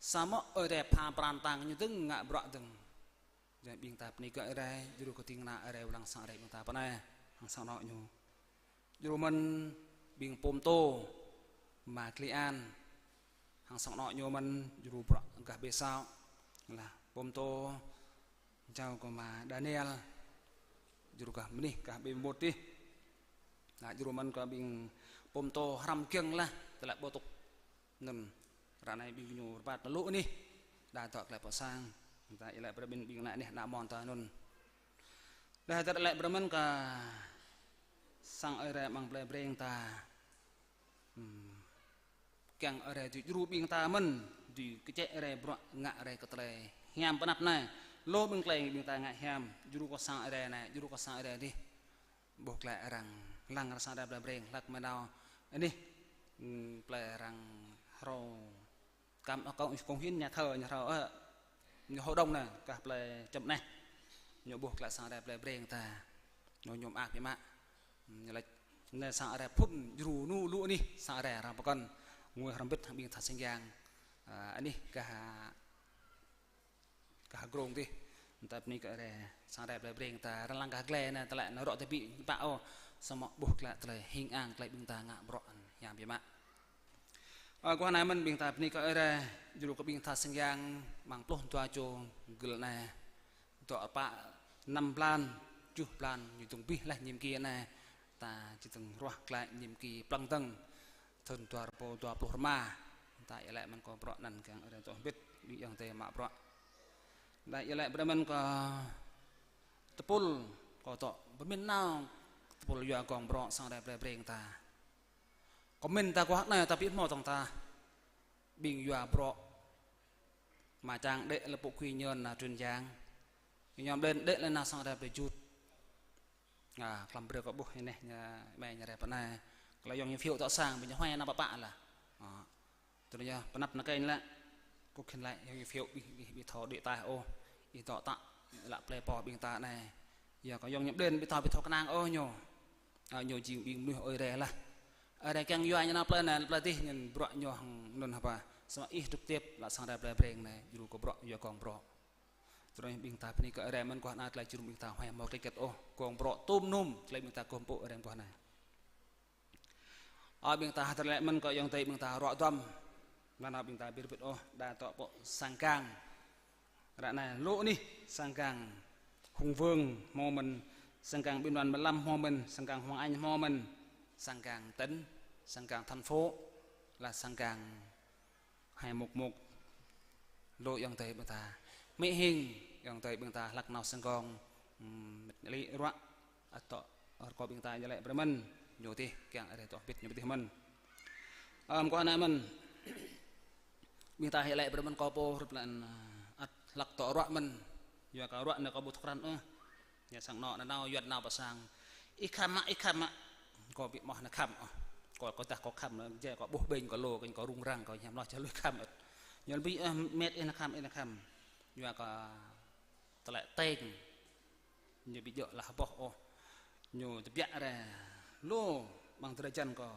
Samơ̆ Ơi Adai pha pran tang ñu dơ̆ng, ngă bruă dơ̆ng. Yua ƀing ta bơni kơ Ơi Adai, djru kơ ding kơna Ơi Adai wai lăng sang Ơi Adai ƀing ta pơ anai, hăng sang anŏ ñu. Djru mơ̆n ƀing pô pơtô, Ama Kli An, hăng sang anŏ ñu mơ̆n, djru bruă gah ƀơi Săo. Lah, pô pơtô, jao kơ Ama Daniel, djru gah mơnih, gah ƀơi mơmŏt adih. Lah, djru mơ̆n kơ ƀing pô pơtô hrăm kiăng lah, tơlơi ƀu tŭk. Anŭn, ră anai ƀing ñu rơbat lu anih, đa dŏ tơlơi pơ sang, ta iâu laĭ pơrơmăn ƀing ană anih ană mon ta anŭn. Đa dŏ tơlơi pơrơmăn kơ sang Ơi Adai amăng plei Breng ta. Ưm. Kiăng Ơi Adai dưi djru ƀing ta mơ̆n, dưi kơčĕ rai bruă, ngă rai kơ tơlơi hiam pơ anăp anai. Lu ƀing tơlơi ƀing ta ngă hiam, djru kơ sang Ơi Adai anai, djru kơ sang Ơi Adai adih. Ƀuh tơlơi arăng lăng ră sang Ơi Adai plei Breng, hlak mơnao anih, ưm, tơlơi arăng hrâo kăm, ơ, công, công hiến nhà thờ, nhà thờ, ơ, ñu hội đồng anai, gah plei Čư̆ anai. Ñu ƀuh tơlơi sang Ơi Adai plei Breng ta. Ñu, ñu mơak biă mă. Ưm, ñu laĭ anai sang Ơi Adai phŭn djru lu anih, sang Ơi Adai arăng pơkŏn ngui hrŏm hơbĭt hăng ƀing tha sang yang. Ơ, anih gah gah Grông adih. Ta bơni kơ Ơi Adai, sang Ơi Adai plei Breng ta, rơlang gah glai anai, tơlơi anŭn rŏ tơbiă pă ôh, samơ̆ ƀuh glaĭ tơlơi hing ang, tơlơi ƀing ta ngă bruă, hiam biă mă. Ơ, guah anai mơ̆n ƀing ta bơni kơ Ơi Adai, djru kơ ƀing ta sang yang, amăng pluh dua čô gơl anai, dŏ pă năm blan, tơjuh blan, ñu dŏng abih laih nhiệm kỳ anai, ta či dŏng ruah glaĭ nhiệm kỳ plăng dơ̆ng, thŭn dua rơbâo dua pluh rơma, ta iâu laĭ mơ̆n kơ bruă anŭn kiăng Ơi Adai dŏ hơbĭt, ƀing ayŏng adơi mă bruă. Đa iâu laĭ brơi mơ̆n kơ tơpul, kơ dŏ pơmĭn nao tơpul yua gơ̆ng bruă sang Ơi Adai plei Breng ta. Kơ mĭn ta guah anai ta ƀu hmâo tŏng ta. Ƀing yua bruă. Mơčang đĕ lĕ pŭ kui nhơn nao Trơn Yang. Ñu mơ̆n đĕ lĕ nao sang Ơi Adai plei Jut. A, klăm brơi kơ ƀuh anai, ñu, mơi ñu rai pơ anai. Kơ lĕ yŏng ñu phiu tŏ sang, ƀing ñu huai nao pă pă lah. A. Tui anŭn yơh, pơanăp anai kơnh lĕ. Kơ khĭn lĕ, yŏng ñu phiu ƀing, ƀing, ƀing thâo đĭ taih ôh. Ih dŏ tă, lă plei pô ƀing ta anai. Yua kơ yŏng ñu đen, ƀing thâo, ƀing thâo kơnang ôh ñu. A, ñu jing ƀing mơnuih Ơi Adai lah. Ơi Adai kiăng yua ñu nao plei anai, plei adih, ñu bruă ñu hăng anŭn hơpă. Samơ̆ ih trực tiếp, lă sang Ơi Adai plei Breng anai, djru kơ bruă, yua gơ̆ng bruă. Tui anŭn ƀing ta bơni kơ Ơi Adai mơ̆n guah anai tơlơi jơnum ƀing ta huai hmâo kơ kĕt ôh, gơ̆ng bruă tôm num, tơlơi ƀing ta gum pŭ Ơi Adai guah anai. Ơ ƀing ta hơdơr lĕ mơ̆n kơ ayŏng adơi ƀing ta ruă duăm. Mơ̆n ƀing ta ƀu hơbĭt ôh, đa dŏ pơ sang gang. Ră anai lu anih sang gang Hùng Vương hmâo mơ̆n, sang gang Binh Đoàn mười lăm hmâo mơ̆n, sang gang Hoàng Anh hmâo mơ̆n, sang gang tỉnh, sang gang thành phố, là sang gang hai một một. Lu ayŏng adơi ƀing ta. Mĭ hing, ayŏng adơi ƀing ta hlăk nao sang gơ̆ng, ưm, mĕt lĕ ruă, ăt dŏ, rơkâo ƀing ta iâu laĭ brơi mơ̆n, ñu dih, kiăng Ơi Adai dŏ hơbĭt ñu dih mơ̆n. Ơ, mơguah anai mơ̆n. Ƀing ta iâu laĭ brơi mơ̆n kơ pô, hrup lĕ, ăt hlăk dŏ ruă mơ̆n. Yua kơ ruă anai kâo ƀu thâo krăn ôh. Ñu sang anŏ nanao, yuan nao pơ sang. Ih khăm mă, ih khăm mă. Kâo ƀu mơ̆n khăm ôh. Kâo, kâo tah kâo khăm, jai kâo ƀuh ƀing kâo lu, kâo rŭng răng, kâo hiam hloh, čang lui khăm ôh. Ñu lĕ ƀu, ơ, mĕt ih nao khăm, ih nao khăm. Yua kơ tơlơi teng. Ñu ƀu djơ̆ lah boh ôh. Ñu tơbiă rai. Lu, amăng drơi jăn kâo.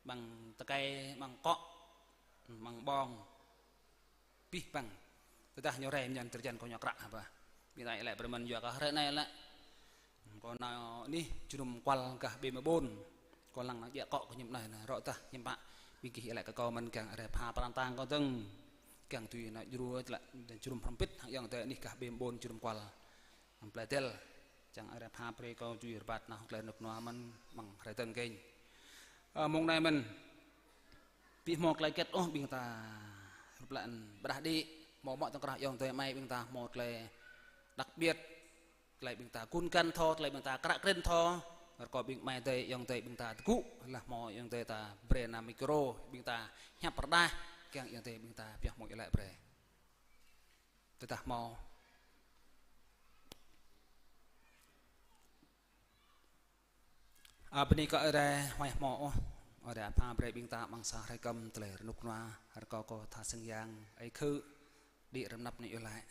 Amăng tơkai, amăng akŏ. Amăng ƀong. Abih bang. Tơdah ñu rai mơñan drơi jăn kâo ñu kră hơbah. Ƀing ta iâu laĭ brơi mơ̆n yua kơ hrơi anai lĕ. Kâo nao anih jơnum kual gah B mười bốn. Kâo lăng nao djă akŏ kơ ñu anai, rŏ tah hiư̆m pă. Ƀing gih iâu laĭ kơ kâo mơ̆n kiăng Ơi Adai pha pran tang kâo dơ̆ng. Kiăng tui nao djru lĕ jơnum hrŏm hơbĭt hăng ayŏng adơi anih gah B mười bốn jơnum kual. Amăng plei Dêl. Čang Ơi Adai pha brơi kâo dui rơbat nao tơlơi rơnŭk rơnua mơ̆n amăng hrơi dơ̆ng kơnh. Ơ, mông anai mơ̆n. Ƀu hmâo tơlơi hơget ôh ƀing ta hrup lĕ ƀơdah đĭ, hmâo mă tơ̆ng krah ayŏng adơi amai ƀing ta hmâo tơlơi đặc biệt, tơlơi ƀing ta gun găn thâo, tơlơi ƀing ta kră kren thâo, rơkâo ƀing amai adơi, ayŏng adơi ƀing ta tơgŭ, lah hmâo ayŏng adơi ta brơi nao micro, ƀing ta hiăp rơđah, kiăng ayŏng adơi ƀing ta pioh hmâo iâu laĭ brơi. Tơdah hmâo. A, bơni kơ Ơi Adai, huai hmâo ôh. Ơi Adai pha brơi ƀing ta amăng sa hrơi kơm tơlơi rơnŭk rơnua, rơkâo kơ tha sang yang, ơi khư, đĭ rơnăp anai iâu laĭ.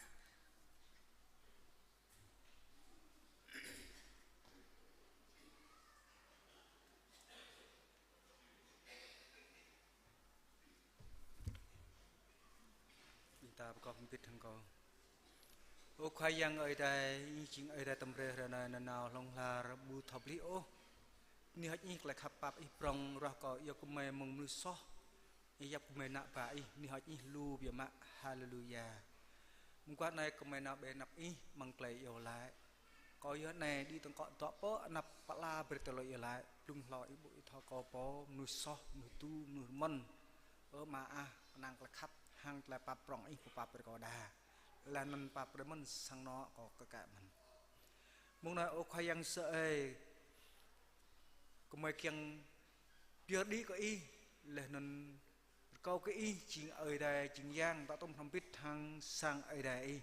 Ƀing ta pơkŏh hơbĭt hăng kâo. Ơ Khua Yang Ơi Adai, Ih jing Ơi Adai tơm brơi hrơi anai nanao hlŏng lar ƀu thâo blih ôh. Anih hơơč anih tơlơi khăp pap Ih prŏng ruah kơ yua kơ gơmơi mơ̆ng mơnuih soh. Ih yap gơmơi ană bă Ih, anih hơơč anih lu biă mă. Haleluya. Mơguah anai gơmơi nao ƀơi anăp Ih amăng tơlơi iâu laĭ. Kâo yơh anai đĭ tơ̆ng akŏ dŏ pơ anăp pơala brơi tơlơi iâu laĭ, blung hlâo Ih ƀuh Ih thâo kâo pô, mơnuih soh, mơnuih tu, mơnuih rơmơ̆n. Ơ Ama ah, kơnang tơlơi khăp, hăng tơlơi pap prŏng Ih pơpap brơi kâo đa. Laih anŭn pap brơi mơ̆n sang anŏ kâo kơkă mơ̆n. Mông anai ơ Khua Yang Yêsu ơi, gơmơi kiăng pơyơr đĭ kơ Ih, laih anŭn rơkâo kơ Ih jing Ơi Adai, jing Yang, dŏ tôm hrŏm hơbĭt hăng sang Ơi Adai Ih.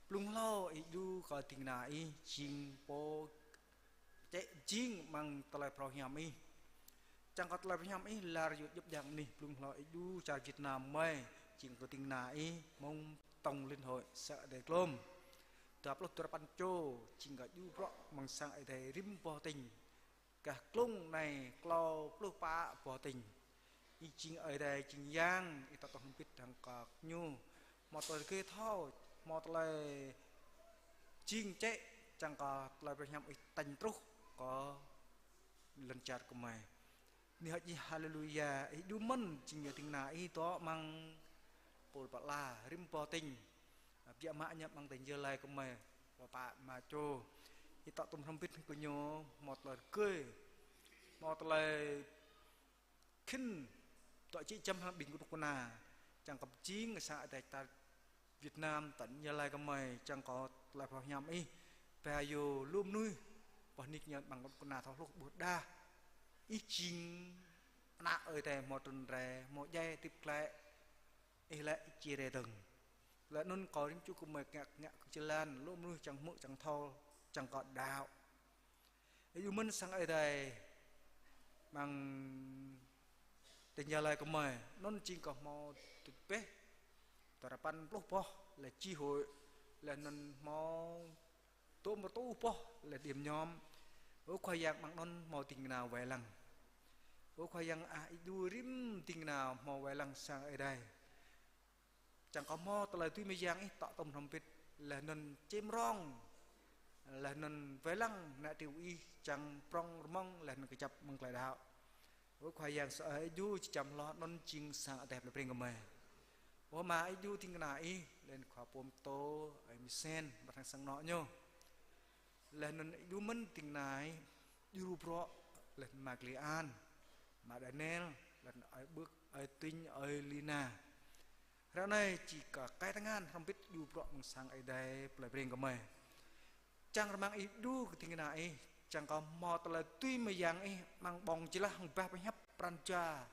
Blung hlâo Ih djru kơ ding kơna Ih, jing pô čĕ jing amăng tơlơi phrâo hiam Ih. Čang kơ tơlơi phrâo hiam Ih lar yua djŏp djang anih, blung hlâo Ih djru čar Việt Nam mơi, jing kơ ding kơna Ih, mơ̆ng tổng liên hội sa Ơi Adai glôm. Dua pluh duarơpăn čô, jing kơ djru bruă amăng sang Ơi Adai rĭm boh tỉnh. Gah glông anai klâo pluh pă boh tỉnh. Ih jing Ơi Adai jing Yang, Ih dŏ tôm hrŏm hơbĭt hăng kơ ñu. Hmâo tơlơi rơgơi thâo, hmâo tơlơi jing čĕ, čang kơ tơlơi pơhiăp ih tañ truh kơ lŏn čar gơmơi. Anai hơčih haleluya, ih djru mơ̆n jing ñu ding kơna ih dŏ amăng pôl pơala, rĭm pô tĭng. Biă mă ñu amăng tơlơi jơlai gơmơi, pơpă mă čô. Ih dŏ tŭm hrŏm hơbĭt kơ ñu, hmâo tơlơi rơgơi, hmâo tơlơi khĭn, dŏ či čăm hăng ƀing kơnuk kơna, čang kơ pơjing sang Ơi Adai ta Việt Nam, tơlơi jơlai gơmơi, čang kơ tơlơi pơhiăp ih, ba yơh lu mơnuih, boh nik ñu ƀing kơnuk kơna thâo hluh ƀuh đa. Ih jing ană Ơi Adai hmâo trŭn rai, hmâo djai hơdip glaĭ, ih lĕ ih či rai dơ̆ng. Laih anŭn kơ rĭm čô gơmơi ngă ngă kơ jơlan, lu mơnuih čang hmư̆ čang thâo, čang kơ đaŏ. Ih djru mơ̆n sang Ơi Adai amăng tơlơi jơlai gơmơi, anŭn jing kơ hmâo tŭ pĕh, dua rơpăn pluh boh lĕ chi hội, laih anŭn hmâo tôm rơtuh boh lĕ điểm nhóm. Ơ Khua Yang, amăng anŭn hmâo ding kơna wai lăng. Ơ Khua Yang ah, ih djru rĭm ding kơna hmâo wai lăng sang Ơi Adai. Čang kơ hmâo tơlơi dưi mơyang ih dŏ tŭm hrŏm hơbĭt, laih anŭn čem rong, laih anŭn wai lăng ană triu ih čang prŏng rơmơ̆ng, laih anŭn kơjăp amăng tơlơi đaŏ. Ơ Khua Yang, sa ih djru či čăm hloh anŭn jing sang Ơi Adai plei Breng gơmơi. Ơ Ama, ih djru ding kơna ih, laih anŭn khua pô pơtô, ơi Misen, ƀă hăng sang anŏ ñu. Laih anŭn ih djru mơ̆n ding kơna ih, djru bruă, laih anŭn Ama Kli An, Ama Daniel, laih anŭn ơi Bưk, ơi Tinh, ơi Lina. Ră anai či kơ kai tơngan hrŏm hơbĭt djru bruă amăng sang Ơi Adai plei Breng gơmơi. Čang rơmang ih djru kơ ding kơna ih, čang kơ hmâo tơlơi dưi mơyang ih amăng ƀơ̆ng jơlah hăng bah pơhiăp pran jua